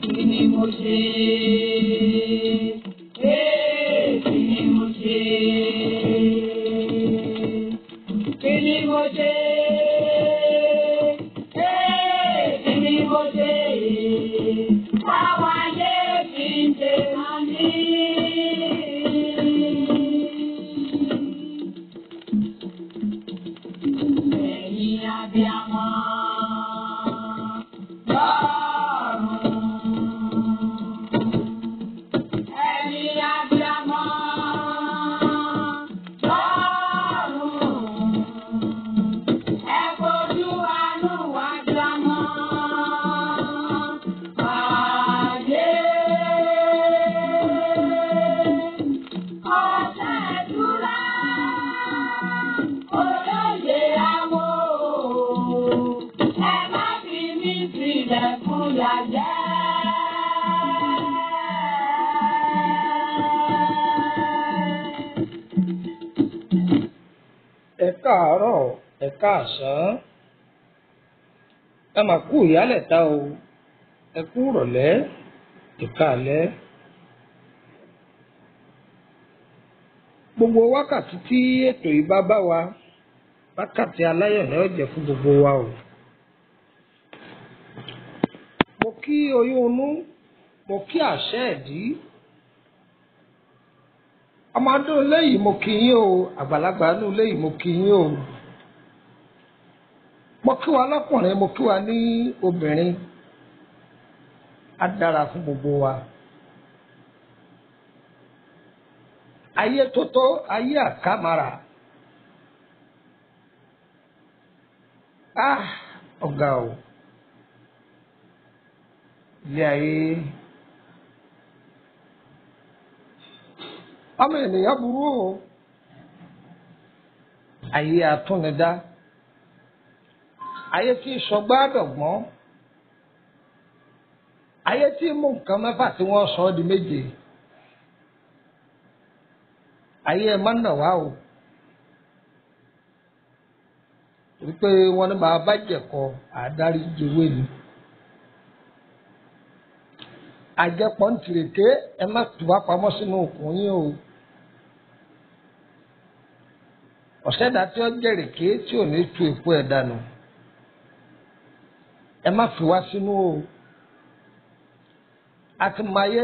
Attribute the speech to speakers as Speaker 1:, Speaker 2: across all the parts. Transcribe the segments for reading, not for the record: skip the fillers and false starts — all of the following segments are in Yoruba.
Speaker 1: Kí ni mo ṣe? Ee, kí ni mo ṣe? Kí ni mo ṣe? Ee, kí ni mo ṣe? Táwa ayé fi ń ṣe máa ní. Ẹ̀yin abiyamọ lọ́run. Ẹ̀yin abiyamọ lọ́run. Ẹ fojú àánú wá jámọ́. Ayé. Ọ̀sẹ̀ ìtura olóye àwọ̀ ẹ má fi mí sílẹ̀ fún yàjẹ́.
Speaker 2: Ẹ káàárọ̀, ẹ káàsán, ẹ mà kú ìyálẹ̀ta o, ẹ kú ìrọ̀lẹ́, ẹ káalẹ́. Gbogbo wákàtí tí ètò yìí bá bá wa, wákàtí aláyọ̀ ni ó jẹ́ fún gbogbo wa o. Mo kí oyún inú, mo kí àṣẹ ẹ̀dí. Ọmọdé ilé yìí mo kí yín o, àgbàlagbà inú ilé yìí mo kí yín o. Mo kí wa lọ́kùnrin, mo kí wa ní obìnrin. Á dára fún gbogbo wa. Ayé tótó, ayé àkàmàrà. Ah, ọ̀gá o. Ilé ayé. Ọmọ ènìyàn burú o. Ayé atúnidá. Ayé tí sọgbà dọ̀gbọ́n. Ayé tí mú nǹkan mẹ́fà tí wọ́n sọ ọ́ di méje. Ayé ẹ má nà wá o. Torí pé wọ́n ní bàbá jẹ̀kọ àádárí jewé ni. Àjẹpọ̀ ń tìrèké, ẹ má tù wá pamọ́ sínú òkun yín o. Ọ̀sẹ̀dá tí ó jẹ̀rèké tí ò ní tu èpo ẹ̀ dànù. Ẹ má fi wá sínú o. A ti mọ ayé,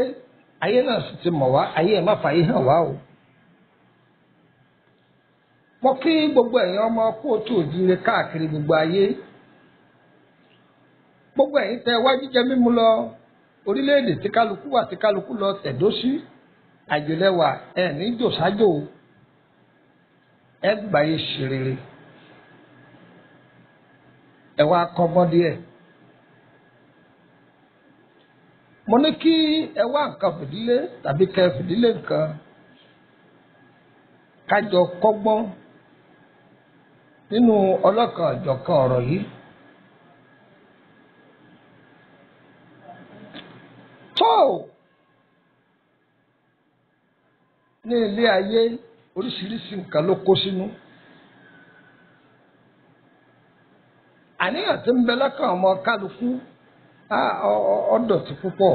Speaker 2: ayé náà sì ti mọ̀ wá, ayé ẹ má fàyè hàn wá o. Mo kí gbogbo ẹ̀yin ọmọ kóòtù òjíire káàkiri gbogbo ayé. Gbogbo ẹ̀yin tẹ wá jíjẹ mímu lọ orílẹ̀-èdè tí kálukú wà tí kálukú lọ tẹ̀dó sí, àjòlẹ́wà ẹ̀ ní jòsájò, ẹ gbàyè ṣe rere. Ẹ wá kọ́gbọ́n díẹ̀. Mo ní kí ẹ wá nǹkan fìdílé tàbí kẹ fìdílé nǹkan kájọ kọ́gbọ́n nínú ọlọ́kan ọ̀jọ̀kan ọ̀rọ̀ yìí. Tó ní ilé ayé oríṣiríṣi nǹkan ló kó sínú. Àníyàn tí ń bẹ lọ́kàn ọmọ kálukú ó dọ̀tí púpọ̀.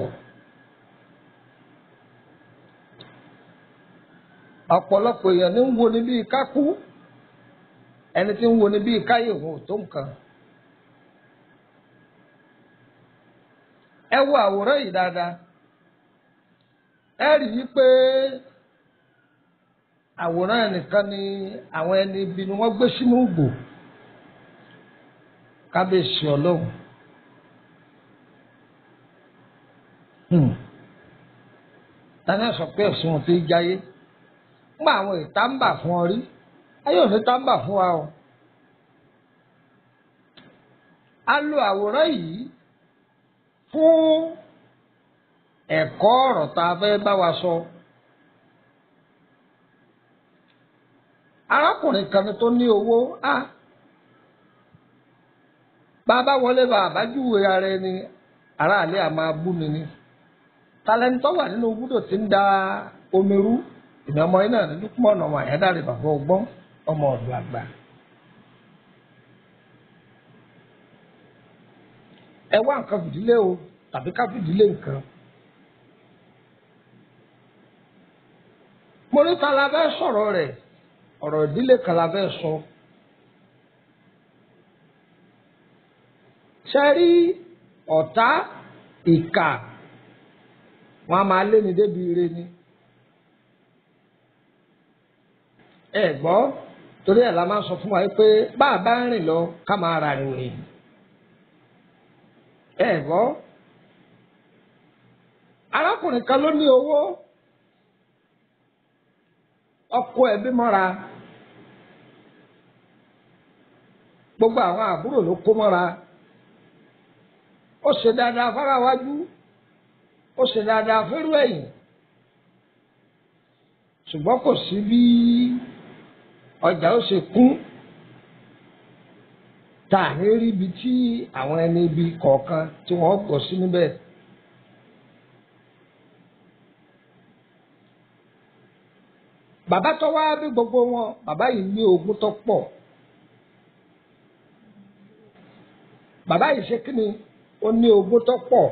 Speaker 2: Ọ̀pọ̀lọpọ̀ èèyàn ní ń wo ni bíi kákú, ẹni tí ń wo ni bíi káyè òun ò tó nǹkan. Ẹ wo àwòrán yìí dáadáa. Ẹ rí i pé àwòrán ẹnìkan ni àwọn ẹni ibi ni wọ́n gbé sínú ìgò. Kábíyèsí Ọlọ́run. Tani sọ pé ẹ̀sùn ti jáyé? Ngbà àwọn ìta ń bà fún ọ rí, ayé òní tá ń bà fún wa o. A lo àwòrán yìí fún ẹ̀kọ́ ọ̀rọ̀ tá a fẹ́ bá wa sọ. Arákùnrin kan tó ní owó á bàbá wọlé bàbá júwe ara ẹni, aráàlú a máa bú mi ni. Talẹ́ńtọ́ wà nínú búdò tí ń da omi rú ìmọ̀ ọmọ iná ní Lukman ọmọ Àyándárè bàbá ọgbọ́n ọmọ ọ̀dọ̀ àgbà. Ẹ wá nǹkan fìdílé o tàbí ká fìdílé nǹkan. Mo ní ta la fẹ́ sọ̀rọ̀ rẹ̀, ọ̀rọ̀ ìdílé kan la fẹ́ sọ. Ṣé rí ọ̀tá ìkà wọn a máa lé ní débi ire ni. Ẹ gbọ́, torí ẹ̀ la máa sọ fún wa pé bá a bá ń rìn lọ ká máa ra rìn wìn. Ẹ gbọ́, arákùnrin kan ló ní owó, ọkọ ẹbí mọ́ra, gbogbo àwọn àbúrò ló kó mọ́ra, ó ṣe dáadáa fáráwájú, ó ṣe dáadáa fẹ́rù ẹ̀yìn, ṣùgbọ́n kò sí bí ọjà ó ṣe kún tá a ní rí ibi tí àwọn ẹni ibi kọ̀ọ̀kan tí wọ́n gbọ́ sí níbẹ̀. Bàbá tó wá bí gbogbo wọn, bàbá yìí ní ogún tó pọ̀. Bàbá yìí ṣe kí ni? Ó ní ogún tó pọ̀.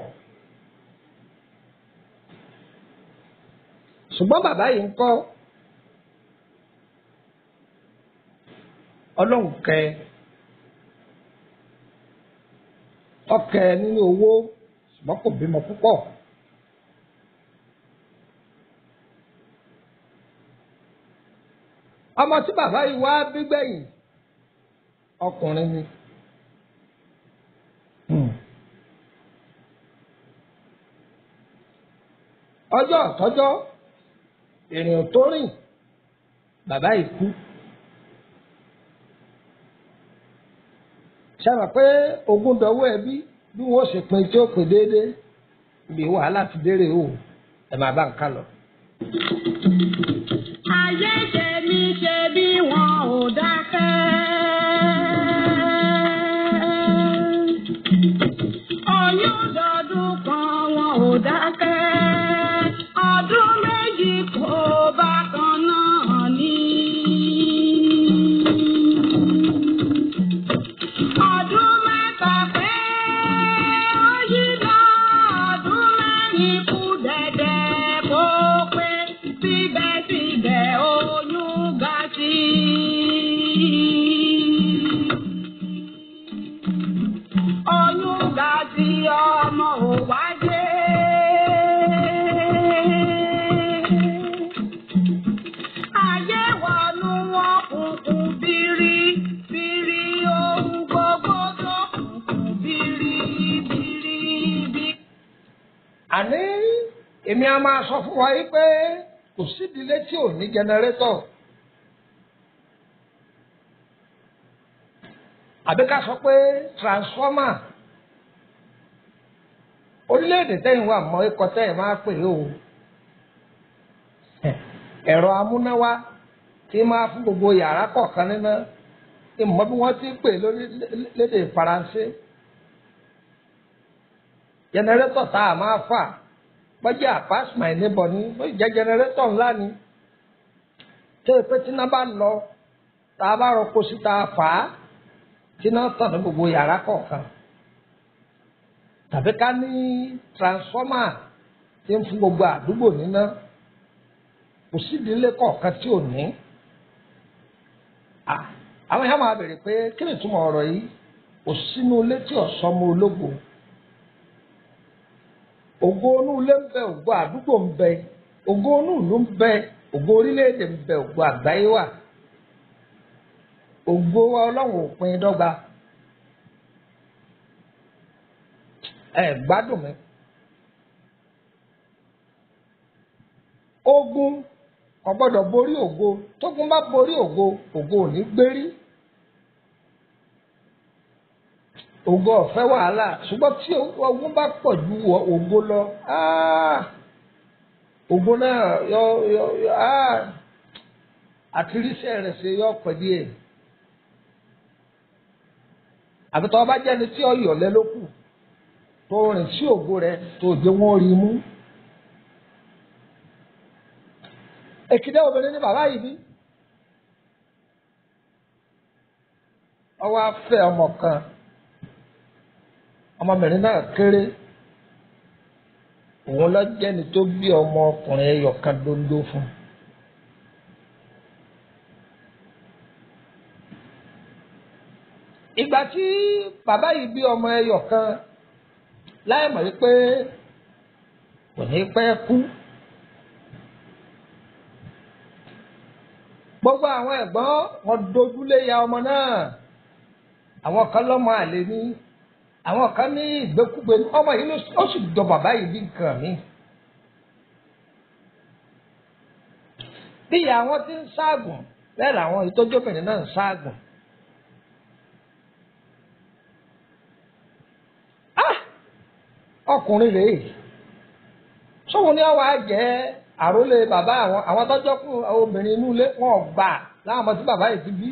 Speaker 2: Ṣùgbọ́n bàbá yìí ń kọ́ Ọlọ́run kẹ́ ọkẹ́ nínú owó, ṣùgbọ́n kò bímọ púpọ̀. Ọmọ tí bàbá yìí wá bí gbẹ̀yìn ọkùnrin ni. Ọjọ́ ọ̀tọ́jọ́ ìrìn tó rìn bàbá yìí kú. Ṣé mọ̀ pé ogún dọwọ́ ẹbí bí wọ́n ṣe pín tí ó pè déédéé ibi wàhálà ti dérè o, ẹ máa bá nǹkan lọ.
Speaker 1: Ayé ṣe mí ṣe bí wọn ò dákẹ́. Oyún dọdún kan wọn ò dákẹ́. Ọdún méjì kò bákan náà ní. Ọdún mẹ́ta pé ó yí lọ, ọdún mẹ́rin kù dẹ̀dẹ̀ kó pé síbẹ̀síbẹ̀ oyún ga sí i. Oyún ga sí ọmọ ò wá dé. Ayé wọnú wọn kùnkùn bírí bírí ohun gbogbo tó kùnkùn bírí bírí bí.
Speaker 2: Àní èmi a máa sọ fún wa yìí pé kò sídìílé tí ò ní jẹnẹrétọ̀. Àbí ká sọ pé transformer. Orílẹ̀-èdè tẹ́yìn wà mọ́ ikọ̀ tẹ́yìn máa pè é o. Ẹ̀rọ amúnáwá tí máa fún gbogbo yàrá kọ̀ọ̀kan níná, ìmọ̀ bí wọ́n ti pè lórí lédè Faransé. Jẹnẹrétọ̀ tá a máa fà bọ́jà pass my neighbor ni, bó jẹ́ jẹnẹrétọ̀ ńlá ni. Tó o pé tíná bá lọ, tá a bá rọpo sí tá a fà á, tíná tàn ní gbogbo yàrá kọ̀ọ̀kan. Tàbí ká ní transformer tí ń fún gbogbo àdúgbò níná. Kò sídìí ilé kọ̀ọ̀kan tí ò ní. Àwọn èèyàn máa bèrè pé kí ni ìtumọ̀ ọ̀rọ̀ yìí? Kò sínú ilé tí ọ̀sọ́mọ ológo. Ògo inú ilé ń bẹ, ògo àdúgbò ń bẹ, ògo inú ìlú ń bẹ, ògo orílẹ̀-èdè ń bẹ, ògo àgbáyé wà. Ògo wa Ọlọ́run ò pín dọ́gba. Ẹ gbádùn mi. Ogun kò gbọ́dọ̀ borí ògo. Tógun bá borí ògo, ògo ò ní gbérí. Ògo ọ̀fẹ́ wàhálà, ṣùgbọ́n tí ogun bá pọ̀ ju ògo lọ, ògo náà yọ yọ yọ àtiríṣẹ́ rẹ̀ ṣe yọ pẹ̀ díẹ̀. Àbí tọ́ bá jẹ́ni tí ọ̀yọ̀lẹ́ ló kù, tó rìn sí ògo rẹ̀ tó jẹ́ wọ́n rí mú. Èkìdá obìnrin ní bàbá yìí bí. Ọwọ́ afẹ́ ọmọ kan, ọmọbìnrin náà kéré, òun lọ jẹ́ni tó bí ọmọ ọkùnrin ẹyọ kan dondo fún. Ìgbà tí bàbá yìí bí ọmọ ẹyọ kan, láì mọ̀ wípé kò ní pẹ́ kú. Gbogbo àwọn ẹ̀gbọ́n wọn dojúlé ya ọmọ náà. Àwọn kan lọ́mọ àlè ní, àwọn kan ní ìgbékúgbé ní. Ọmọ yìí ó sì jọ bàbá yìí bí nǹkan mi. Bí ìyá wọn ti ń ṣaàgùn, bẹ́ẹ̀ làwọn ìtọ́jọ́bìnrin náà ń ṣaàgùn. Ọkùnrin rèé, sóhun ni wàá jẹ́ àrólé bàbá àwọn. Àwọn tọ́jọ́ kún obìnrin inú ilé wọn ò gbà láwọn ọmọ tí bàbá yìí ti bí.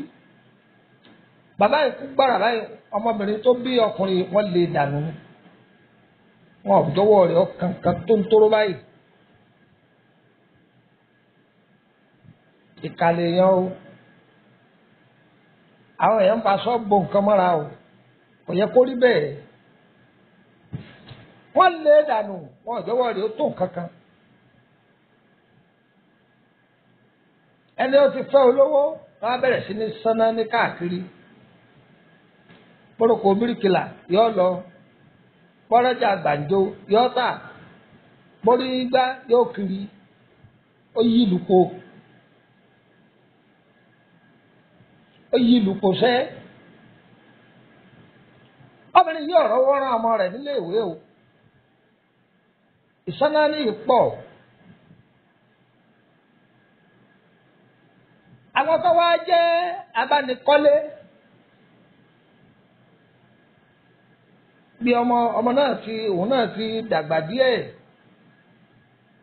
Speaker 2: Bàbá yìí kú gbàrà báyìí, ọmọbìnrin tó bí ọkùnrin wọn lè dànù, wọn ò jọ̀wọ́ rẹ̀ ọkàn kan tó ń tóró báyìí. Ìkàlẹ̀ èèyàn o, àwọn èèyàn ń faṣọ bo nǹkan mọ́ra o, kò yẹ kó rí bẹ́ẹ̀. Wọ́n lé dànù, wọn ò jọ̀wọ́ rẹ̀ ó tó nǹkan kan. Ẹni ó ti fẹ́ olówó, wọ́n á bẹ̀rẹ̀ sí ní sáná ní káàkiri. Bórúkọ bíríkìlà yóò lọ, bọ́rọ́jà gbàǹjo yóò tà, borí igbá yóò kiri, ó yí ìlú po, ó yí ìlú po sẹ́. Obìnrin yóò rọ́wọ́ rán ọmọ rẹ̀ nílé ìwé o. Ìsáná ní ìpọ̀. Àwọn tó wá jẹ́ abánikọ́lé, bí ọmọ ọmọ náà ti òun náà ti dàgbà díẹ̀,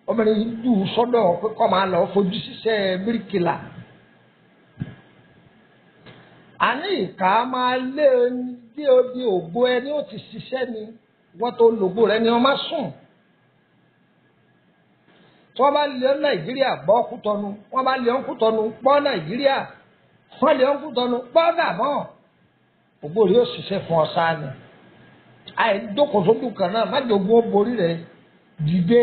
Speaker 2: obìnrin yìí jù ú sọ́dọ̀ pé kó máa lọ fojú ṣiṣẹ́ bíríkìlà. Àní ìka máa lé dé odi ògo ẹni ó ti ṣiṣẹ́ ni, wọ́n tó lògo rẹ ni wọ́n má sùn. Tí wọ́n bá lé Nàìjíríà bọ́ Kútọ́nù, wọ́n bá lé Kútọ́nù bọ́ Nàìjíríà, wọ́n lé Kútọ́nù bọ́ Gàbọ́n, ògo rẹ yóò ṣiṣẹ́ fún ọ sáà ni. Àìdókòó sójú kan náà, má jogún ó borí rẹ, dìde.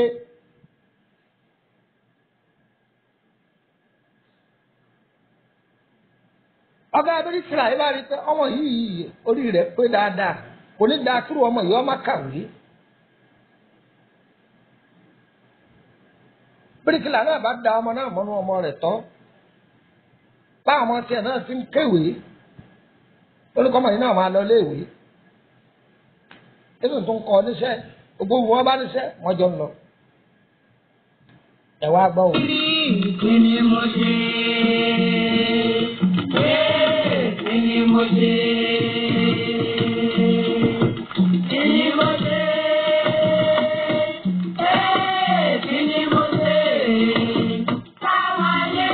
Speaker 2: Ọ̀gá abẹ́rẹ́kìlà yìí bá rí pé ọmọ yìí orí rẹ̀ pé dáadáa, kò ní dáa kúrò ọmọ yìí ọmọ kàwé. Bíríkìlà náà bá da ọmọ náà mọ́nú ọmọ rẹ̀ tọ́, báwọn ọmọ tiẹ̀ náà ti ń kéwèé, olùkọ́ ọmọ yìí náà máa lọ léèwé. Ètò tó ń kọ́ níṣẹ́, gbogbo wọn bá níṣẹ́, wọ́n jọ ń lọ. Ẹ wá gbọ́ o.
Speaker 1: Kí ni mo ṣe? Kí ni mo ṣe? Kí ni mo ṣe? Kí ni mo ṣe? Táwọn ayé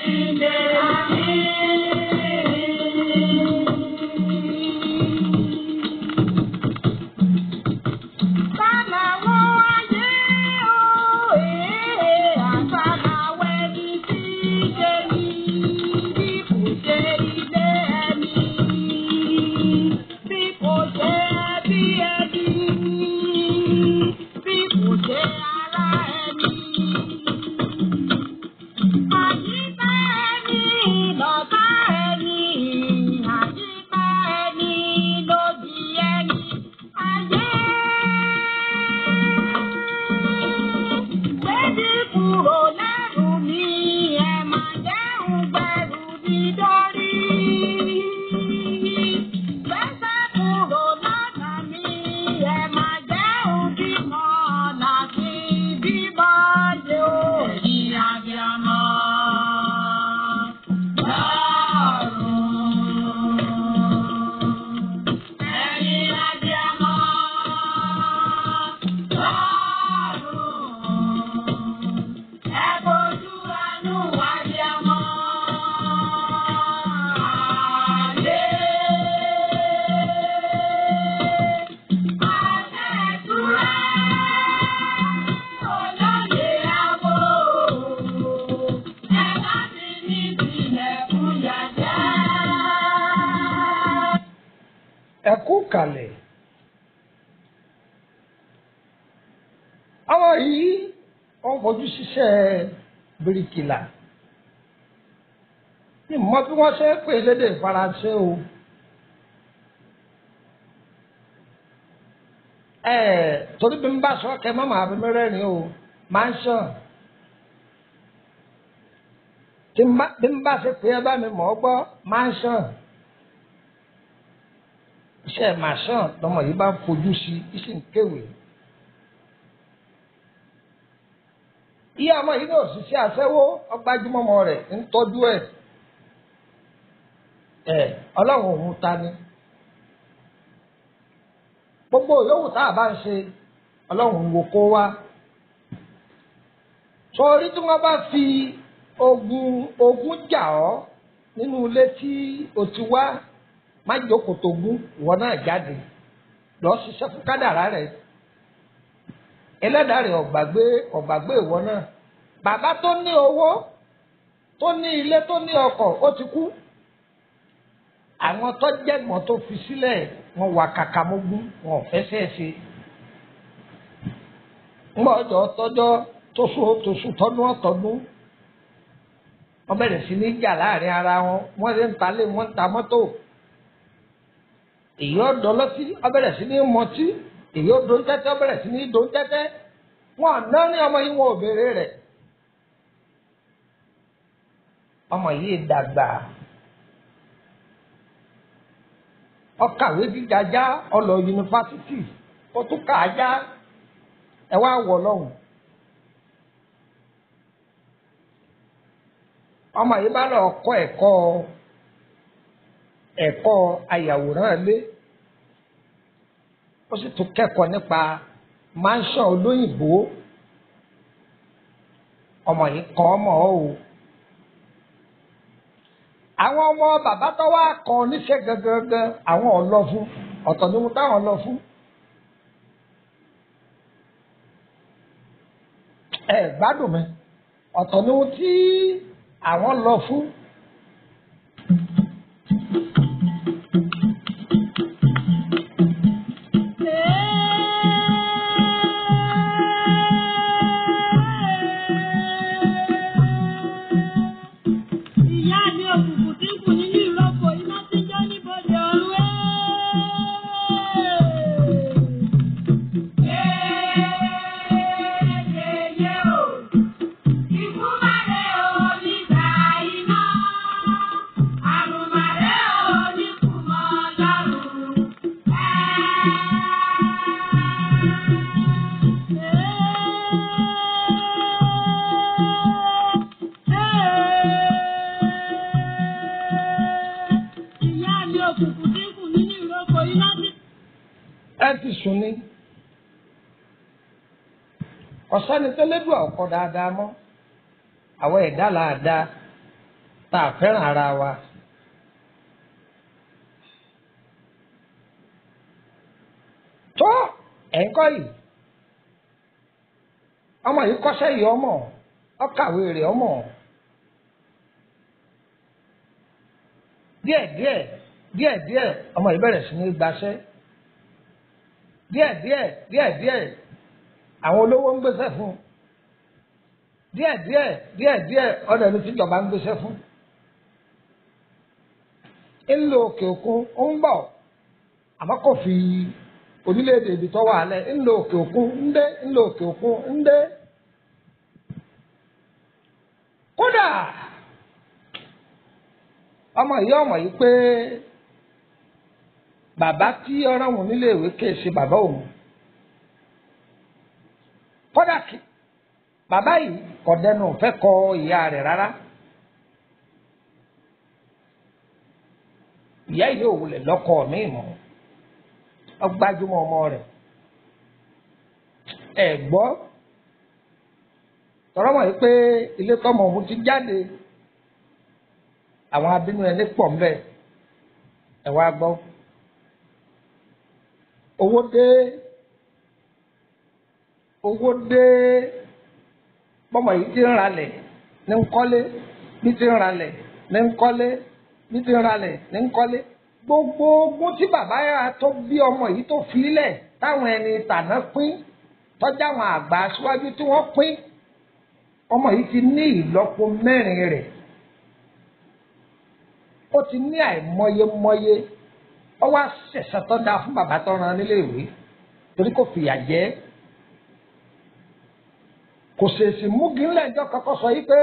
Speaker 1: fi ń ṣe àmì. Báláwo ayé o, èé, àtàláwọ̀ ẹni tí í ṣe ní bí kò ṣe ilé ẹni.
Speaker 2: kalẹ̀. Àwọn yìí wọ́n fojú ṣiṣẹ́ bíríkìlà. Ní mọ̀ bí wọ́n ṣe ń pè lédè Faransé o. Torí bí n bá sọ kẹ mọ́ màá fi mí rẹ́rìn o, mansion. Tí bí n bá ṣe pé ẹ bá mi mọ̀ ọ́ gbọ́, mansion. Iṣẹ́ mansion lọmọ yìí bá ń fojú sí, í sì ń kéwèé. Ìyá ọmọ yìí náà ṣiṣẹ́ aṣẹ́wó, ọgbájúmọ́mọ rẹ̀ ń tọ́jú ẹ̀. Ẹ̀ ọlọ́run òun ta ni. Gbogbo yòówù tá a bá ń ṣe, ọlọ́run wò kó wá. Torí tí wọ́n bá fi ogun jà ọ́ nínú ilé tí o ti wá, má jókòó tógún, ìwọ náà jáde. Lọ ṣiṣẹ́ fún kádàrá rẹ̀. Ẹlẹ́dàá rẹ̀ ọ̀gbàgbé ìwọ náà. Bàbá tó ní owó, tó ní ilé, tó ní ọkọ̀, ó ti kú. Àwọn tó jẹ́gbọ́n tó fi sílẹ̀, wọ́n wà kàkà mógún, wọn ò fẹsẹ̀ ṣe. Ńgbà ọjọ́ tọ́jọ́ tóṣù tọ́dún ọ̀tọ́dún. Wọ́n bẹ̀rẹ̀ sí ní jà láàrin ara wọn, wọ́n ṣe ń talé, wọ́n ń ta mọ́tò. Èyí ọ̀dọ́ lọ́tí, wọ́n bẹ̀rẹ̀ sí ní mọtí. Èyí ó do tẹ́tẹ́, ó bẹ̀rẹ̀ sí ní do tẹ́tẹ́. Wọn àná ní ọmọ yìí, wọn ò béèrè rẹ̀. Ọmọ yìí dàgbà. Ó kàwé gíga já, ó lọ yunifásítì, ó tún kà á já. Ẹ wá wọ̀ lọ́hùn. Ọmọ yìí bá lọ kọ́ ẹ̀kọ́ ayàwòrán ilé. Ó sì tún kẹ́kọ̀ọ́ nípa mansion olóyìnbó. Ọmọ yìí kọ́ ọmọ o. Àwọn ọmọ bàbá tó wá kọ́ níṣẹ́ gangan, àwọn ò lọ fún, ọ̀tọ̀ ni wọ́n táwọn lọ fún. Ẹ gbádùn mi, ọ̀tọ̀ ni wọ́n tí àwọn lọ fún.
Speaker 1: Ìyá mi òkùnkùn tí ń kù nínú ìrọ́pò iná tí ń jó níbodè ọ̀run ẹ́. Yéyé o, ikú má rẹ̀ o nígbà iná, àrùn má rẹ̀ o níkùmọ̀ lọ́rùn. Ìyá mi òkùnkùn tí ń kù nínú ìrókò iná tí.
Speaker 2: Ẹ ti sùn ni. Ọ̀sẹ́ni tó lédùn ọ̀kọ́ dáadáa mọ́. Àwọn ẹ̀dá làádá tá a fẹ́ràn ara wa. Tó ẹ̀ ń kọ́ yìí. Ọmọ yìí kọ́ṣẹ́ yìí ọmọ, ó kàwé rẹ̀ ọmọ. Díẹ̀díẹ̀ díẹ̀díẹ̀ ọmọ yìí bẹ̀rẹ̀ sí ní gbaṣẹ́. Díẹ̀díẹ̀ díẹ̀díẹ̀ àwọn olówó ń gbéṣẹ́ fún un. Díẹ̀díẹ̀ díẹ̀díẹ̀ ọ̀dọ̀ ẹni tíjọba ń gbéṣẹ́ fún. Ń lo òkè òkun, ó ń bọ̀, àmọ́ kò fi orílẹ̀-èdè ibi tó wà lẹ̀. Ń lo òkè òkun, ń dé, ń lo òkè òkun, ń dé. Kódà ọmọ yìí ọmọ yìí pé bàbá tí ọ̀rọ̀ òun nílé ìwé kìí ṣe bàbá òun. Kódà kí bàbá yìí kò dẹnu fẹ́ kọ ìyá rẹ̀ rárá. Ìyá yìí ò wulẹ̀ lọ́kọ mi mọ́. Ó gbájúmọ́ ọmọ rẹ̀. Ẹ gbọ́. Tọ́rọ́ mọ̀ yìí pé ilé tọ́mọ òun ti jáde. Àwọn abínú ẹni pọ̀ ń bẹ̀. Ẹ wá gbọ́. Owó dé. Owó dé. Bọ́mọ yìí ti ń ralẹ̀ ní ń kọ́lé, bí ti ń ralẹ̀ ní ń kọ́lé, bí ti ń ralẹ̀ ní ń kọ́lé. Gbogbo ogún tí bàbá yà tó bí ọmọ yìí tó fi lẹ̀ táwọn ẹni tàná pín, tọ́jà àwọn àgbà aṣíwájú tí wọ́n pín, ọmọ yìí ti ní ìlọ́po mẹ́rin rẹ̀. Ó ti ní àìmọyemọye. Ó wá ṣẹ̀ṣẹ̀ tó dáa fún bàbá tó rán nílé ìwé torí kò fìyà jẹ. Kò ṣèṣì múgi ńlẹ̀ ìjọ kọ́kọ́ sọ yìí pé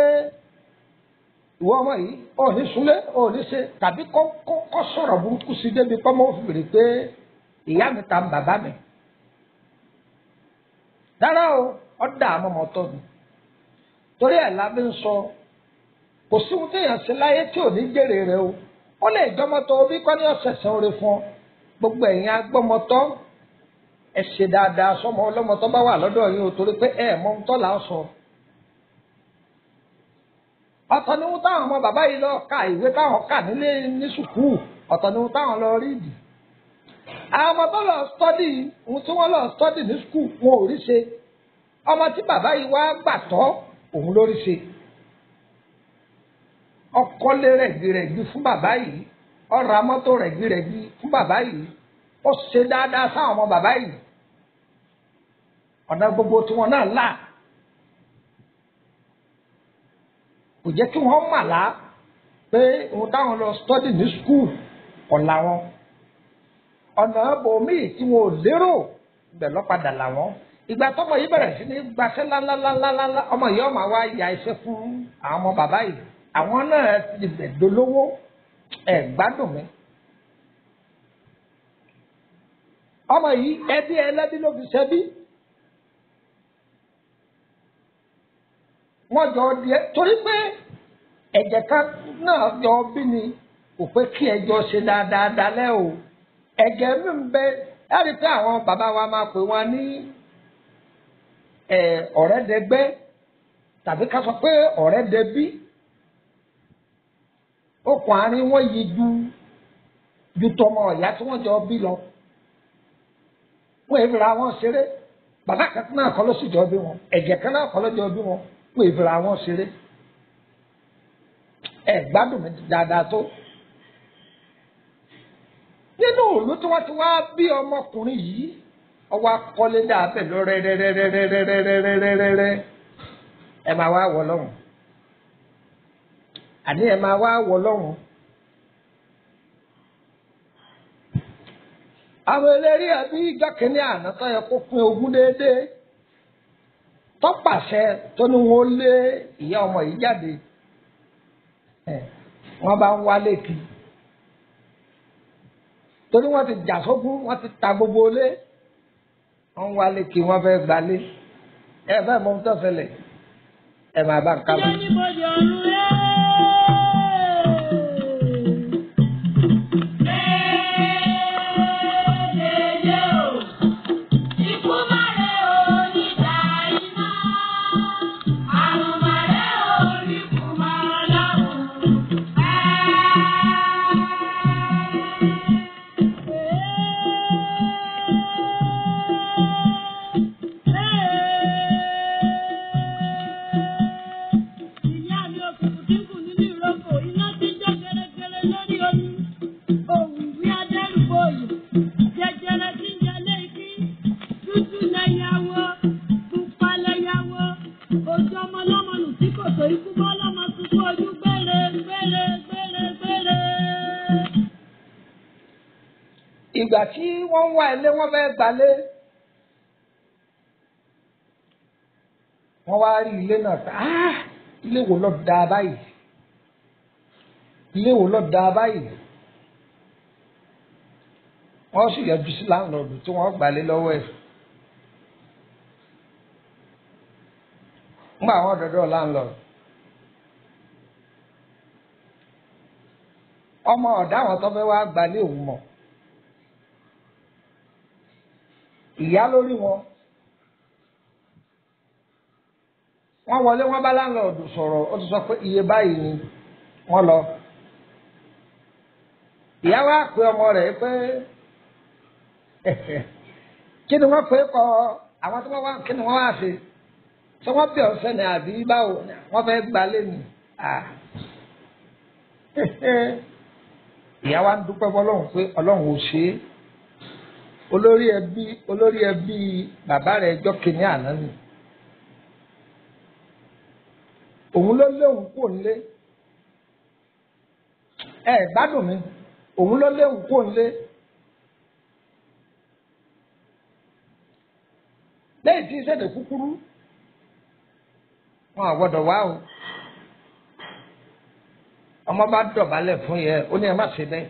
Speaker 2: ìwọ ọmọ yìí ò ní súnlé, ò ní ṣe, tàbí kó sọ̀rọ̀ burúkú sí débi pọ́nmọ́ ó fi bèrè pé ìyá mi ta bàbá mi. Rárá o, ọ̀dà àmọ́mọ́tọ́ ni. Torí ẹ̀ la fi ń sọ, kò sí ohun téèyàn ṣe láyé tí ò ní jèrè rẹ̀ o. Ó lè jọmọtọ bí kọ́ ní ọ̀sẹ̀sẹ̀ oore fún ọ. Gbogbo ẹ̀yin agbọ́mọtọ́, ẹ ṣe dáadáa sọmọ ọlọ́mọ tó bá wà lọ́dọ̀ yín o, torí pé ẹ mọ ohun tó là ń sọ. Ọ̀tọ̀ ni ohun táwọn ọmọ bàbá yìí lọ ka ìwé táwọn kà nílé ní sùkúù, ọ̀tọ̀ ni ohun táwọn lọ rí ìdì. Àwọn ọmọ tó lọ stọ́dì, ohun tí wọ́n lọ stọ́dì ní sùkúù wọn ò rí ṣe. Ọmọ tí bàbá yìí wá gbà tọ́ òun ló rí ṣe. Ọkọ́lé rẹ̀gbìrẹ̀gbì fún bàbá yìí, ó ra mọ́tò rẹ̀gbìrẹ̀gbì fún bàbá yìí, ó ṣe dáadáa sáwọn ọmọ bàbá yìí. Ọ̀nà gbogbo tiwọn náà là. Kò jẹ́ kí wọ́n mà lá pé ohun táwọn lọ stọ́dì ní skul ọ̀la wọn. Ọ̀nà bòmíì tí wọn ò lérò ibẹ̀ lọ́padà làwọn. Ìgbà tọmọ yìí bẹ̀rẹ̀ sí ní gbaṣẹ́ ńláńláńláńlá, ọmọ yìí ọmọ wa ya iṣẹ́ fún àwọn ọmọ bàbá yìí. Àwọn náà ti bẹ̀ dolówó, ẹ̀ gbádùn mi. Ọmọ yìí ẹbí ẹlẹ́bí ló fi ṣẹbí. Wọ́n jọ di ẹ torí pé ẹ̀jẹ̀ kan náà jọ bí ni, kò pé kí ẹjọ́ ṣe dáadáa dalẹ́ o. Ẹ̀jẹ̀ mi ń bẹ láti pé àwọn bàbá wa máa pè wọ́n ní ọ̀rẹ́dẹgbẹ́ tàbí ká sọ pé ọ̀rẹ́dẹbí. Okùn àárín wọn yí ju tọmọ ìyá tí wọ́n jọ bí lọ. Wọ́n èèfìrà wọn ṣeré. Bàbá kan náà kọ́ ló sì jọ bí wọn, ẹ̀jẹ̀ kan náà kọ́ ló jọ bí wọn. Wọ́n èèfìrà wọn ṣeré. Ẹ gbádùn mi dáadáa tó. Nínú ìlú tí wọ́n ti wá bí ọmọkùnrin yìí, ọwọ́ akọ́lé dàbẹ̀ lọ rẹ́rẹ́rẹ́rẹ́rẹ́rẹ́rẹ́rẹ́. Ẹ máa wá wọ lọ́hùn. Àní ẹ máa wá wọ lọ́hùn. Àwọn eléré ẹbí ìjọkìnní àná tó yẹ kó pín ogún déédéé tọ́pàṣẹ tó ní wọn lé ìyá ọmọ yìí jáde. Wọ́n bá ń wálé kí, torí wọ́n ti jà sógún, wọ́n ti ta gbogbo ilé. Wọ́n ń wálé kí, wọ́n fẹ́ gbalé. Ẹ fẹ́ mọ ohun tó ṣẹlẹ̀, ẹ máa bá ń ká lọ. Ìgbà tí wọ́n ń wá ilé, wọ́n fẹ́ gbalé. Wọ́n wá rí ilé náà pé, ah, ilé wo ló dáa báyìí? Ilé wo ló dáa báyìí? Wọ́n sì yọjú sí láńlọ́ọ̀dù tí wọ́n gbalé lọ́wọ́ ẹ̀. Ńgbà àwọn dọ̀dọ̀ láńlọ́ọ̀dù, ọmọ ọ̀dá àwọn tó fẹ́ wá gbalé òun mọ̀. Ìyá lórí wọn. Wọ́n wọlé, wọ́n bá láńlọ́ọ̀dù sọ̀rọ̀, ó ti sọ pé iye báyìí ni wọ́n lọ. Ìyá wa pe ọmọ rẹ̀ pé kí ni wọ́n pè é kọ àwọn tí wọ́n wá, kí ni wọ́n wá ṣe? Ṣé wọ́n bẹ̀ ọ́ sẹ́ni àbí báwo? Wọ́n fẹ́ gbalé ni. Ìyá wa ń dúpẹ́ fọlọ́run pé Ọlọ́run ò ṣe é. Olórí ẹbí bàbá rẹ̀ ẹjọ́ kìíní àná ni. Òun ló léwu kò nílé. Ẹ gbádùn mi, òun ló léwu kò nílé. Lẹ́yìn tí ìṣẹ̀lẹ̀ kúkúrú, wọn à gbọ́dọ̀ wá o. Ọmọ bá dọ̀bálẹ̀ fún yẹ, ó ní ẹ má ṣe bẹ́ẹ̀.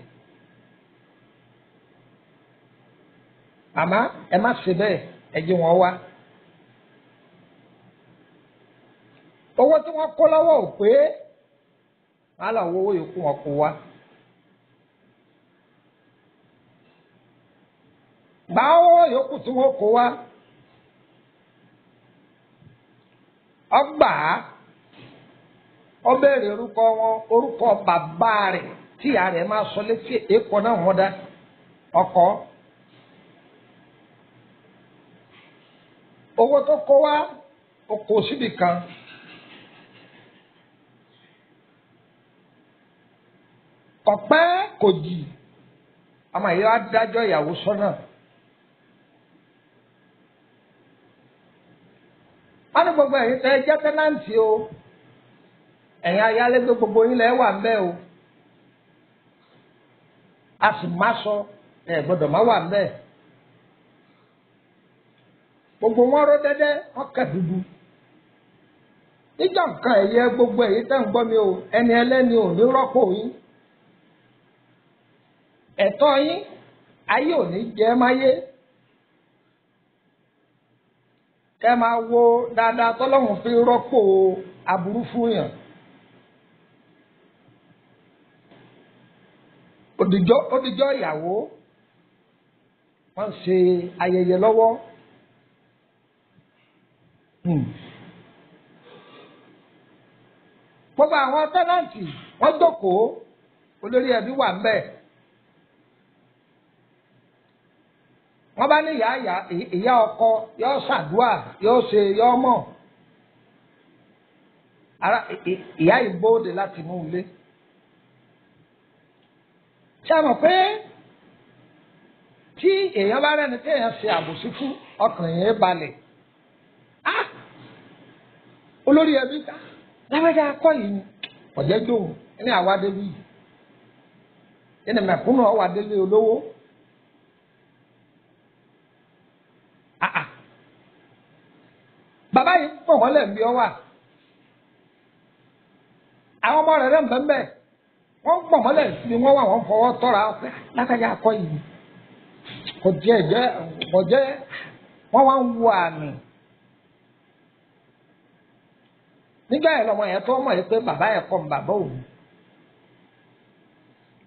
Speaker 2: Màmá, ẹ má ṣe bẹ́ẹ̀, ẹ jẹ́ wọn wá. Owó tí wọ́n kó lọ́wọ́ ò pé, wọ́n á lọ wo owó yòókù wọn kó wá. Gbà owó yòókù tí wọ́n kó wá. Ọgbà ó béèrè orúkọ wọn, orúkọ bàbá rẹ̀ tí ìyá rẹ̀ máa sọ létí èkó náà wọ́n dá ọkọ. Owó tó kó wá ó kó síbì kan. Kọ̀pẹ́ kò jì, ọmọ yìí wá dájọ́ ìyàwó sọ́nà. Wọ́n ní gbogbo ẹ̀yin tẹ́ jẹ́ tẹ́nàntì o, ẹ̀yin ayálégbé gbogbo yín lẹ́ wà ńbẹ̀ o, a sì má sọ ẹ̀ gbọ́dọ̀ má wà ńbẹ̀. Gbogbo wọn ró dẹ́dẹ́, wọn kà dúdú. Níjọ́ nǹkan ẹ̀yẹ gbogbo ẹ̀yin tẹ́ ń gbọ́ mi o, ẹni ẹlẹ́ni ò ní rọ́pò yín. Ẹ̀tọ́ yín ayé ò ní jẹ́ máyé. Kẹ́ máa wo dáadáa tọ́lọ́hún fi rọ́pò aburú fún yàn. Òdìjọ́ ìyàwó, wọ́n ń ṣe ayẹyẹ lọ́wọ́. Gbogbo àwọn tẹ́nàntì wọ́n jókòó, olórí ẹbí wà ńbẹ̀. Wọ́n bá ní ìyá ọkọ yóò ṣàdúà, yóò ṣe yóò mọ̀. Ara ìyá yìí bóde láti inú ilé. Ṣé a mọ̀ pé tí èèyàn bá rẹ́ni tí èèyàn ṣe àbòsí fún, ọkàn yẹn balẹ̀? Ah! Olórí ẹbí ká lábẹ́dẹ́ akọ́ yìí ni ọ̀jẹ́ jóun ní àwa débi yìí. Ẹni mẹ̀kúnnù ọ̀wà délé olówó. Ah ah! Bàbá yìí pọ̀ wọ́n lẹ̀ ń bí ọ wà. Àwọn ọmọ rẹ̀ rẹ̀ ń bẹ́ẹ̀ bẹ́ẹ̀. Wọ́n pọ̀ mọ́lẹ̀ ni wọ́n wà, wọ́n fọwọ́ tọ́ra lákàjá akọ́ yìí. Kò jẹ́ jẹ́ kò jẹ́, wọ́n wá ń wo àmì. Nígbà yẹn lọmọ yẹn tó mọ̀ yìí pé bàbá yẹn kọ́ ń bàbá òun.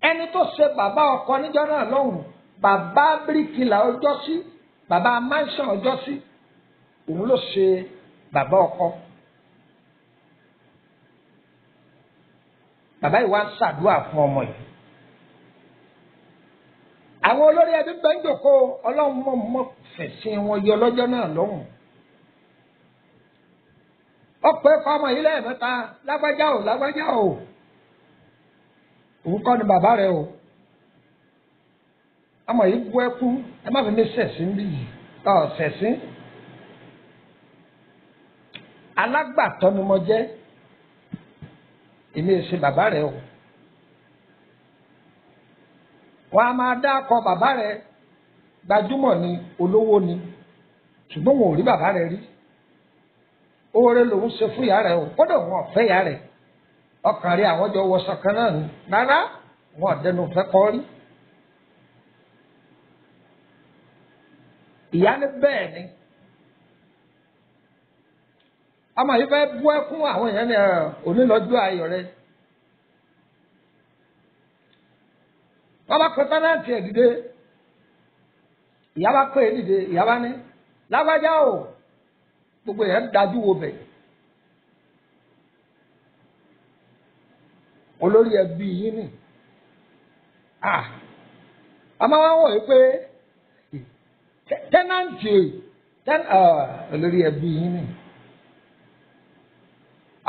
Speaker 2: Ẹni tó ṣe bàbá ọkọ níjọ́ náà lọ́hùn, bàbá bíríkìlà ọjọ́ sí, bàbá mansion ọjọ́ sí, òun ló ṣe bàbá ọkọ. Bàbá yìí wá ń ṣàdúrà fún ọmọ yìí. Àwọn olórí ẹbí bẹ́ẹ̀ ń jòkó, Ọlọ́run mọ̀ mọ̀ fẹ̀sìn wọn yọ lọ́jọ́ náà lọ́hùn. Ó pé kọ́ ọmọ yìí lẹ́ẹ̀mẹ́ta, lágbájá o, lágbájá o. Òun kọ́ ni bàbá rẹ̀ o. Ọmọ yìí bú ẹkún, ẹ má fi mí ṣẹ̀sín bí yìí, ọ̀ ṣẹ̀sín. Alágbàtọ́ ni mo jẹ́, èmi ṣe bàbá rẹ̀ o. Wọ́n á máa dákọ bàbá rẹ̀, gbajúmọ̀ ni, olówó ni, ṣùgbọ́n wọn ò rí bàbá rẹ̀ rí. Oore lòun ṣe fún ìyá rẹ̀ o, kódà wọn ò fẹ́ ìyá rẹ̀. Ọkàn rí àwọn jọ wọṣọ kan náà ni, rárá wọn ò dẹnu fẹ́ kọ́ rí. Ìyá ní bẹ́ẹ̀ ni. Ọmọ yìí fẹ́ bú ẹkún, àwọn èèyàn ní onílọ́jọ́ ayọ̀ rẹ̀. Wọ́n bá pe tánàtì ẹ̀ dìde. Ìyá bá pè é dìde, ìyá bá ní lágbájá o, gbogbo èèyàn dájú wo bẹ̀. Olórí ẹbí yín ni. Ah! Ọmọ wa wọ̀ yìí pé tẹ́nàntì olórí ẹbí yín ni.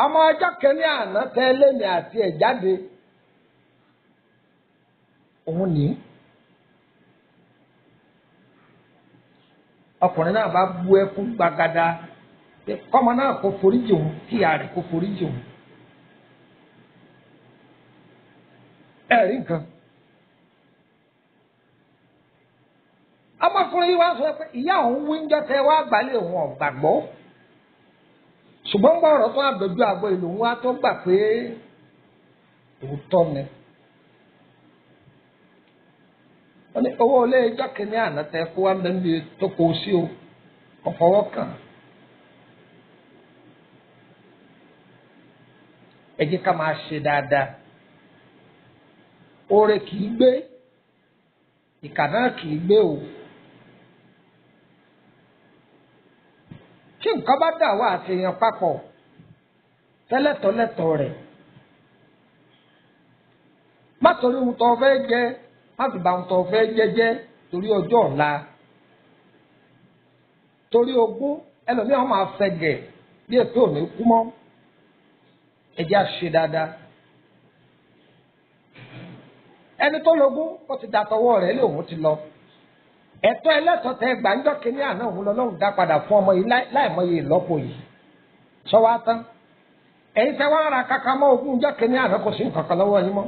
Speaker 2: Ọmọ ọjọ́ kẹ́ni àná tẹ́ lémi àti ẹ̀ jáde. Òun ní. Ọkùnrin náà bá bú ẹkún gbagada pé kọ́mọ náà kó foríjì òun, kíyà rẹ̀ kó foríjì òun. Ẹ rí nǹkan. Ọmọkùnrin yìí wá sọ pé ìyá òun wí ń jọ́tẹ̀ wá gbalẹ̀ òun ọ̀gbàgbọ́. Ṣùgbọ́n gbọ́ ọ̀rọ̀ tó àdójú àgọ́ ìlú wa tó gbà pé òótọ́ ni. Wọ́n ní owó ilé ẹjọ́ kìíní àná tẹ kó wá níbi tó kó sí o, kò fọwọ́ kàn. Ẹ jẹ́ ká máa ṣe dáadáa. Oore kìí gbé, ìkà náà kìí gbé o. Tí nǹkan bá dà wá àti èèyàn papọ̀ tẹ́lẹ̀tọ́lẹ̀tọ̀ rẹ̀, má torí ohun tó fẹ́ jẹ, má fi bà ohun tó fẹ́ jẹ jẹ́ torí ọjọ́ ọ̀la, torí ogún ẹlòmíràn máa fẹ̀gẹ̀ bí èpè òní kú mọ́. Ẹ jẹ́ á ṣe dáadáa. Ẹni tó logún ó ti dàtọwọ́ rẹ̀ lé òun ti lọ. Ẹ̀tọ́ ẹlẹ́tọ̀ọ́ tẹ gbàǹjọ́ kínní àná òun lọ́lọ́run dá padà fún ọmọ yìí láìmọye ìlọ́po yìí. Sọ wá tán. Ẹ̀yin tẹ́ wá ra kaka mọ́ ogún ọjọ́ kínní àná, kò sí nǹkan kan lọ́wọ́ yín mọ́.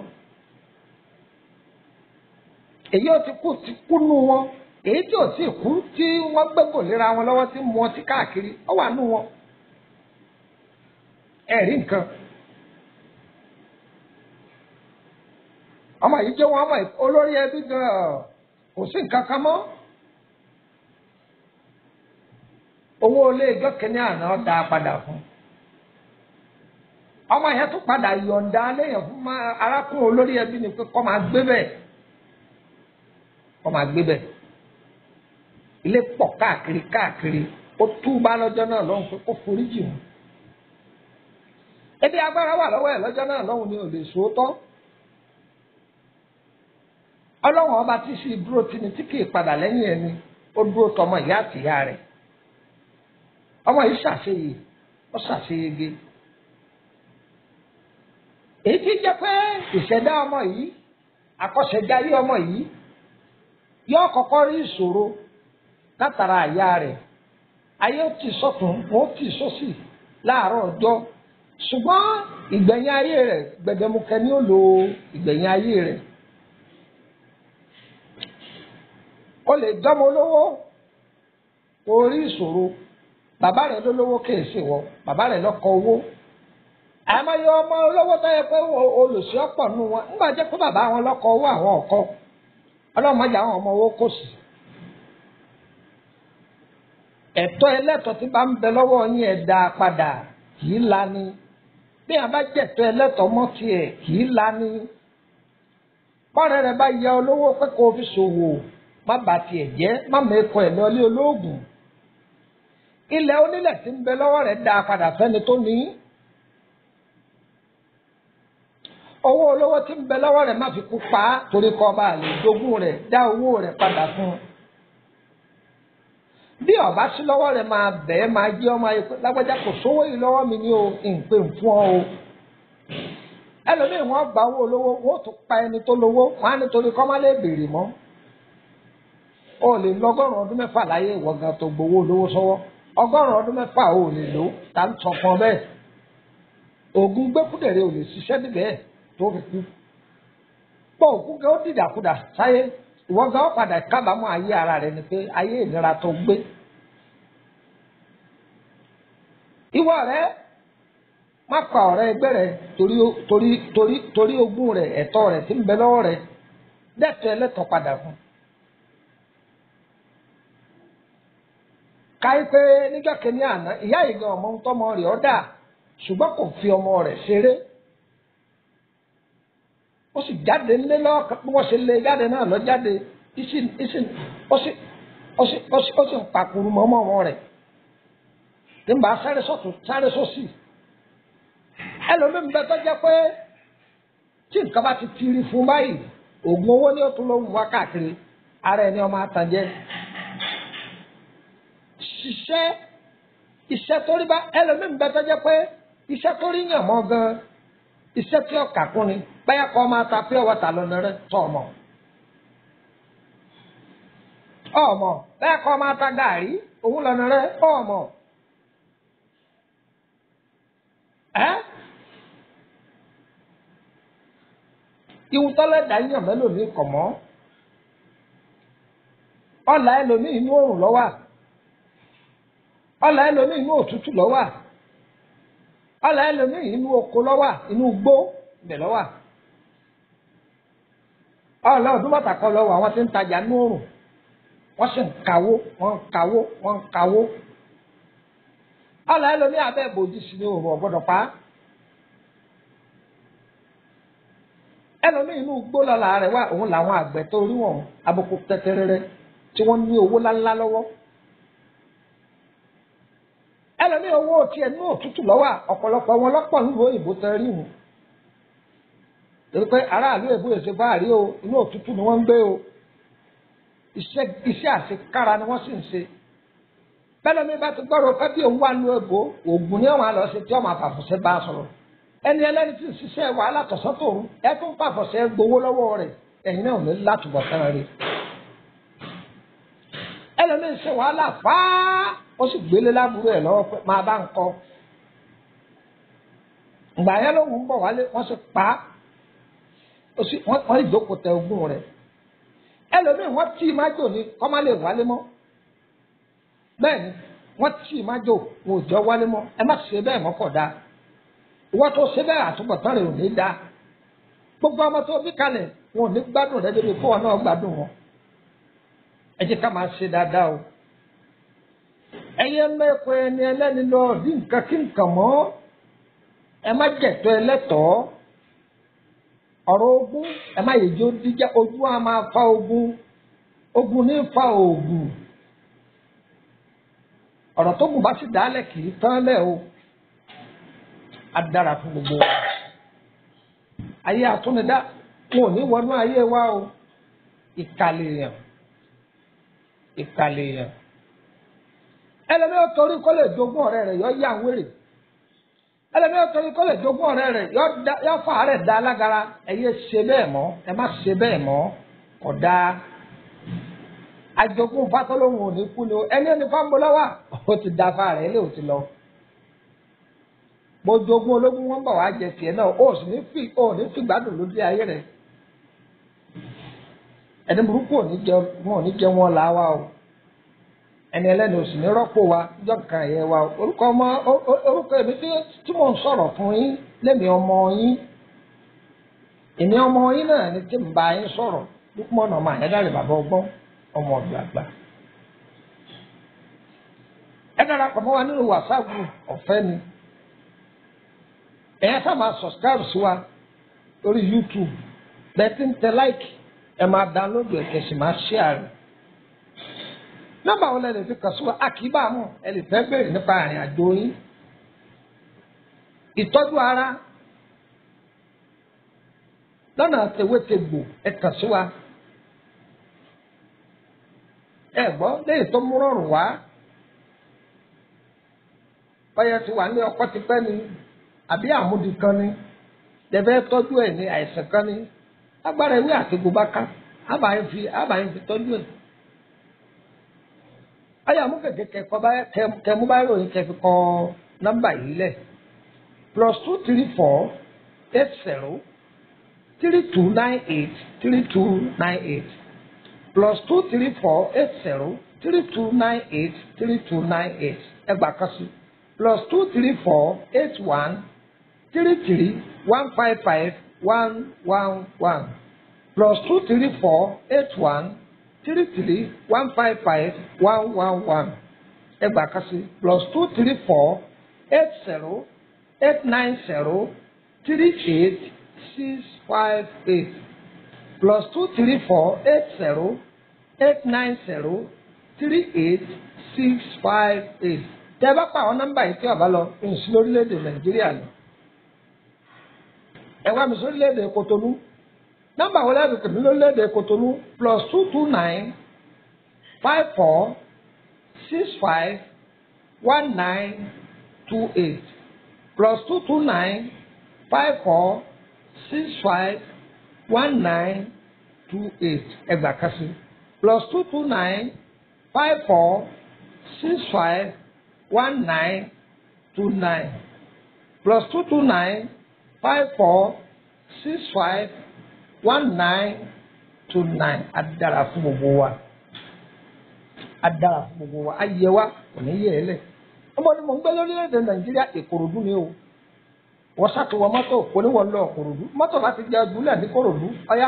Speaker 2: Èyí ó ti kú ti kú nú wọn. Èyí tí ò tí ì kú tí wọ́n gbẹ́gò léra wọn lọ́wọ́ tí mu ọtí káàkiri, ó wà nú wọn. Ẹ rí nǹkan. Ọmọ yìí jẹ́ wọn ọmọ olórí ẹbí gan-an, kò sí nǹkan kan mọ́. Owó ilé ìjọ kìíní àná dá padà fún. Ọmọ yẹn tún padà yọ̀ǹda léèyàn fún arákùnrin olórí ẹbí ni pé kó máa gbé bẹ́ẹ̀. Kó máa gbé bẹ́ẹ̀. Ilé pọ̀ káàkiri káàkiri, ó túbá lọ́jọ́ náà lọ́hùn pé kó foríjì wọn. Ebi agbára wà lọ́wọ́ ẹ̀ lọ́jọ́ náà lọ́hùn ni ò lè sòótọ́. Ọlọ́run ọba tí sì dúró tì ní tí kì í padà lẹ́yìn ẹni, ó dúró tọmọ ìyá àtìyá rẹ̀. Ọmọ yìí ṣàṣeyè, ó ṣàṣeyege. Èyí tí jẹ́ pé ìṣẹ̀dá ọmọ yìí, àkọsẹ̀jáyé ọmọ yìí, yóò kọ́kọ́ rí ìṣòro látara àyà rẹ̀. Ayé ó ti sọ́tún, ó ti sósì láàárọ̀ ọjọ́. Ṣùgbọ́n ìgbẹ̀yìn ayé rẹ̀, gbẹ̀dẹ̀mukẹ ni ó lo ìgbẹ̀yìn ayé rẹ̀. Ó lè dánmọ olówó orí ìṣòro. Bàbá rẹ̀ ló lówó kéèsì wọ, bàbá rẹ̀ lọ́kọ owó. Àmọ́yé ọmọ olówó tó yẹ pé olùsí ọ̀pọ̀ nù wọn, ńgbà jẹ́ pé bàbá wọn lọ́kọ owó àwọn ọ̀kọ́. Ọlọ́mọdé àwọn ọmọ owó kò sí. Ẹ̀tọ́ ẹlẹ́tọ̀ tí bá ń bẹ lọ́wọ́ yín ẹ̀ dá padà, kì í lani. Bí a bá jẹ̀tọ́ ẹlẹ́tọ̀ mọ́ tiẹ̀, kì í lani. Bọ́ọ̀rẹ́ rẹ̀ bá yẹ olówó pé kó fi ṣòwò, má bà tiẹ̀ jẹ́, má mẹ́kọ ẹ̀ lọ́lé olóògùn. Ilẹ̀ onílẹ̀ tí ń bẹ lọ́wọ́ rẹ̀ dá padà fẹ́ni tó ní. Owó olówó tí ń bẹ lọ́wọ́ rẹ̀ má fi kú pa á torí kọ́ bá lè jogún rẹ̀, dá owó rẹ̀ padà fún un. Bí ọ̀bá sí lọ́wọ́ rẹ̀ máa bẹ̀ẹ́ máa jẹ́ ọmọ ayé pé lágbájá kò sówó yìí lọ́wọ́ mi ní o, ìpè ń fún ọ o. Ẹlòmíì wọ́n gba owó olówó, wọ́n tún pa ẹni tó lówó, wọ́n á nítorí kọ́ má lè béèrè mọ́. O lè lọ 100 ọdún mẹ́fà láyé ìwọ gan tó gbowó olówó sọ́wọ́. 100 ọdún mẹ́fà o lè lò, ta ń sọ fún ọ bẹ́ẹ̀. Ògùn gbẹ́kúdẹ̀rẹ́ ò lè ṣiṣẹ́ níbẹ̀ tó fi kú. Pọ̀ òkú gan ó dìdàkudà sáyé, ìwọ gan ó padà kábàámọ̀ ayé ara rẹ ni pé ayé ìnira tó gbé. Ìwọ rẹ má pa ọ̀rẹ́ ẹgbẹ́ rẹ torí torí torí torí ogún rẹ, ẹ̀tọ́ rẹ tí ń bẹ lọ́wọ́ rẹ, dẹ́tọ̀ ẹlẹ́tọ̀ padà fún. Káyí pé níjọ́ kìíní àná ìyá yìí gan ọmọ tọmọ rẹ̀ ọ́ dà, ṣùgbọ́n kò fi ọmọ rẹ̀ ṣeré. Ó sì jáde ńlé lọ́kàn bí wọ́n ṣe lé jáde náà lọ jáde, ó sì ń pakuru mọ́ ọmọ rẹ̀. Tí ń bá sáré sọ́tún sáré sósì. Ẹlòmíín bẹ tó jẹ́ pé tí nǹkan bá ti tiri fún báyìí, oògùn owó ni ó tún ló ń wá káàkiri, ara ẹni ọmọ àtànjẹ. Ṣiṣẹ́ iṣẹ́ tó rí bá ẹlòmíín bẹ tó jẹ́ pé iṣẹ́ tó rí yàn mọ́ gan, iṣẹ́ tí ọkà kún ni, báyà kọ́ máa ta pure water lọ́nà rẹ̀ tọ̀ ọmọ. Ọmọ bẹ́ẹ̀ kọ́ máa ta gàrí òun lọ́nà rẹ ọmọ. Ẹ́ ìwù tọ́lẹ̀dá yàn mẹ́lòmíì kọ̀ mọ́. Ọ̀là ẹlòmíì inú òrùn ló wà. Ọ̀là ẹlòmíì inú òtútù ló wà. Ọ̀là ẹlòmíì inú oko ló wà, inú igbó ibẹ̀ ló wà. Ọ̀là ọdún bàtà kọ́ lọ́wọ́ àwọn tí ń tajà nínú òrùn. Wọ́n sì ń kawó, wọ́n ń kawó, wọ́n ń kawó. Ọ̀là ẹlòmíì abẹ́ ìbòjì sí ni òrùn ọ̀gbọ́dọ̀ pa á. Ẹlòmíì inú igbó lọ́la rẹ̀ wá, òun làwọn àgbẹ̀ tó rí wọn aboko tẹ́tẹ́rẹ́rẹ́ tí wọ́n ní owó ńláńlá lọ́wọ́. Ẹlòmíì owó tiẹ̀ ní òtútù lọ́wọ́, ọ̀pọ̀lọpọ̀ wọn lọ́pọ̀ nílùú òyìnbó tẹ́ rí wọn. Torí pé aráàlú èbó èsè fáàrí o, inú òtútù ni wọ́n ń gbé o. Iṣẹ́ àṣekára ni wọ́n sì ń ṣe. Bẹ́lẹ̀mí bá ti gbọ́rọ̀ pé bí òun wà nínú èbó, òògùn ni wọ́n á lọ ṣe tí wọ́n máa fàfọ̀ṣẹ́ bá a sọ̀rọ̀. Ẹni ẹlẹ́ni tí ń ṣiṣẹ́ wàhálà tọ̀sán tòru, ẹ tún fàfọ̀ṣẹ́ gbowó lọ́wọ́ rẹ̀, ẹ̀yin náà ò ní látùbọ̀ tán rẹ̀. Ẹlòmíì ń ṣe wàhálà fáá, ó sì gbélé láburú ẹ̀ lọ́wọ́ pé máa bá ń kọ́. Ìgbà yẹn lóhùn ń bọ̀ wálé, wọ́n sì pa á, wọ́n sì jókòó tẹ ogún rẹ̀. Ẹlòmíì wọ́n tì í májò ní kọ́ má lè wálé mọ́. Bẹ́ẹ̀ ni wọ́n tì í májò, wọn ò jọ wálé mọ́. Ẹ má ṣe bẹ́ẹ̀ mọ́, kọ̀ dáa. Ìwọ́n tó ṣe bẹ́ẹ̀ àtúbọ̀tán rẹ̀ ò ní dáa. Gbogbo ọmọ tó bí kalẹ̀ wọn ò ní gbádùn rẹ̀ débi fún wọn náà gbádùn wọn. Ẹ jẹ́ ká máa ṣe dáadáa o. Ẹyẹ mẹ́kọ ẹni ẹlẹ́ni lọ rí nǹkan kí nǹkan mọ́. Ẹ má jẹ̀tọ́ ẹlẹ́tọ̀ọ́. Ọ̀rọ̀ ogun ẹ má yẹ jẹ́ ó díjà, ojú á máa fa ogun. Ogun ní fa oògùn. Ọ̀rọ̀ tó gùn bá sì dálẹ̀ kì í tán lẹ̀ o. Á dára fún gbogbo wa. Ayé àtúnidá wọn ò ní wọnú ayé wa o. Ìkàlẹ̀ èèyàn, ìkàlẹ̀ èèyàn. Ẹlẹ́mi ó torí kó lè jogún ọ̀rẹ́ rẹ̀ yọ yá wèrè. Ẹlẹ́mi ó torí kó lè jogún ọ̀rẹ́ rẹ̀ yọ fà rẹ̀ dá lágara. Ẹ yé ṣe bẹ́ẹ̀ mọ́, ẹ má ṣe bẹ́ẹ̀ mọ́, kò dáa. Ajogún fatọ́lóhùn ò ní kú ni o. Ẹni ẹni fáńbọ́lọ́wà ó ti da fa rẹ̀ lé ò ti lọ. Mo jogún ológun wọn bọ̀ wá jẹ tiẹ̀ náà, ó sì ní fi ó ní fi gbádùn lójú ayé rẹ̀. Ẹni burúkú ò ní jẹ wọn, ò ní jẹ wọn là wa o. Ẹni ẹlẹ́ni ò sì ní rọ́pò wa jọ kan ẹ̀yẹ wa o. Orúkọ ọmọ orúkọ èmi tí mò ń sọ̀rọ̀ fún yín lẹ́mi ọmọ yín. Èmi ọmọ yín náà ni tí ń bá yín sọ̀rọ̀. Lukman ọmọ Àyádáre bàbá ọgbọ́n ọmọ ọ̀dọ̀ àgbà. Ẹ darapọ̀ mọ́ wa nínú WhatsApp group ọ̀fẹ́ ni. Ẹ̀yà sá máa subscribe sí wa lórí YouTube. Bẹ́ẹ̀ tí ń tẹ like, ẹ máa download ẹ̀ kẹ̀sì máa share rẹ̀. Nọ́mbà wo lẹ lè fi kàn sí wa? A kì í bá a mọ̀. Ẹ lè fẹ́ béèrè nípa àrìn àjò yín. Ìtọ́jú ara lọ́nà tewétegbò ẹ kàn sí wa. Ẹ gbọ́ léyìí tó mú rọrùn wá. Báyọ̀ ti wà ní ọkọ tipẹ́ ni àbí àmúdi kan ni. Lẹ́fẹ́ tọ́jú ẹ̀ ní àìsàn kan ni. Agbára ewé àti gbogbo ká àbá yín fi tọ́jú ẹ̀. Ayé àmú kẹ̀kẹ́ kẹ̀kọ́ bá kẹ̀mú bá ròyìn kẹ̀fi kọ nọ́mbà yìí lẹ̀. +234 80 3298 3298 +234 80 3298 3298 ẹgbàá kan sí +234 81 33 155 111 +234 81 33 155 111 ẹgbàá kan sí +234 80 890 38 658 +234 80 890 38 658. Tẹ́ bá pa àwọn nọ́mbà yìí tí ọba lọ nsí lórílẹ̀‐èdè Nàìjíríà ni. Ẹ wá mi sórílẹ̀‐èdè Kotonu. Nọ́mbà wo lẹ́nu tèmi lórílẹ̀‐èdè Kotonu? +229 54 65 19 28 +229 54 65 19 28 ẹgbàá kan sí +229 54 65 19 29, +229 54 65 19 29. Adára fún gbogbo wa, adára fún gbogbo wa, ayé wa kò ní yẹ ẹ lẹ. Ọmọ ni mò ń gbé lórílẹ̀‐èdè Nàìjíríà, Ìkòròdú ni o. Wọ́n ṣàtúwọ́ mọ́tò kò ní wọ́n lọ Ìkòròdú, mọ́tò láti jẹ́ ojúlẹ̀ ní Kòròdú, ọ̀yá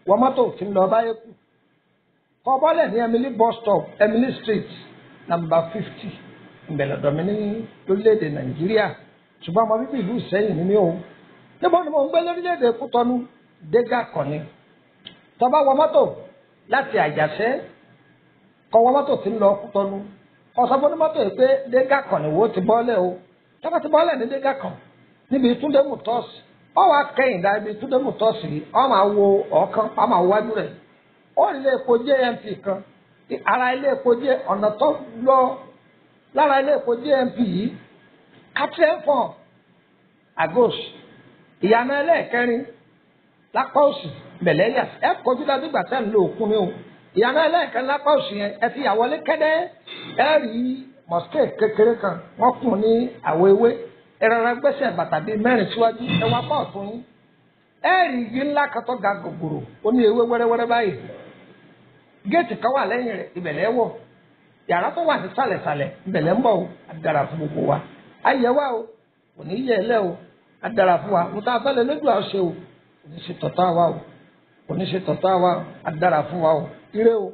Speaker 2: wọ́n mọ́tò tí ń lọ báyé kù. Kọ́ bọ́lẹ̀ ní Emily bus stop, Emily Street, number 50, ìbẹ̀lẹ̀dọ̀ mi ní lórílẹ̀‐èdè Nàìjíríà, ṣùgbọ́n ọmọ bíbí ìlú Ìsẹ́yìn ni mí o. Níbo ni mò ń gbé lórílẹ̀‐èdè Kútọ́nù? Dégà kọ́ni. Tó bá wọ mọ́tò láti Àjàṣẹ́, kọ́ wọ mọ́tò tí ń lọ Kútọ́nù, kọ́ sọ fún mọ́tò yìí pé Dégà kọ́ni wo ti bọ́lẹ̀ o. Tó bá ti bọ́lẹ̀ ní Dégà kan níbi Túndé Mùtọ́sì, ọ wá kẹ́yìn dá ibi Túndé Mùtọ́sì yìí, ọ máa wo ọ̀kan, ọ máa wájú rẹ̀, ó rí ilé epo JMP kan. Ara ilé epo jẹ́ ọ̀nà tó lọ lára ilé epo JMP yìí, Catherine Agos, ìyànà ẹlẹ́ẹ̀kẹrin lápá òsì bẹ̀lẹ́ yà ẹ kọjú dájú gbà tẹ́ ń lo òkun ni o. Ìyànà ẹlẹ́ẹ̀kẹrin lápá òsì yẹn, ẹ ti yà wọlé kẹ́dẹ́, ẹ rí mosque kékeré kan, wọ́n kùn ní àwọ̀ ewé. Ẹ rọra gbẹ́sẹ̀ bàtà bíi mẹ́rin síwájú, ẹ wá pọ̀ ọ̀tún yín, ẹ rí igi ńlá kan tó ga gògòrò, ó ní ewé wẹ́rẹ́wẹ́rẹ́ báyìí. Géètì kan wà lẹ́yìn rẹ̀, ìbẹ̀lẹ̀ wọ̀. Yàrá tó wà ní sàlẹ̀sàlẹ̀, ìbẹ̀lẹ̀ ń bọ̀ o. Adára fún gbogbo wa, ayé wa o, kò ní yẹ ẹlẹ́ o. Adára fún wa, mo ta fẹ́lẹ́ lójú àṣẹ o, kò ní ṣe tọ̀tọ̀ wa o, kò ní ṣe tọ̀tọ̀ wa o. Adára fún wa o, ire o.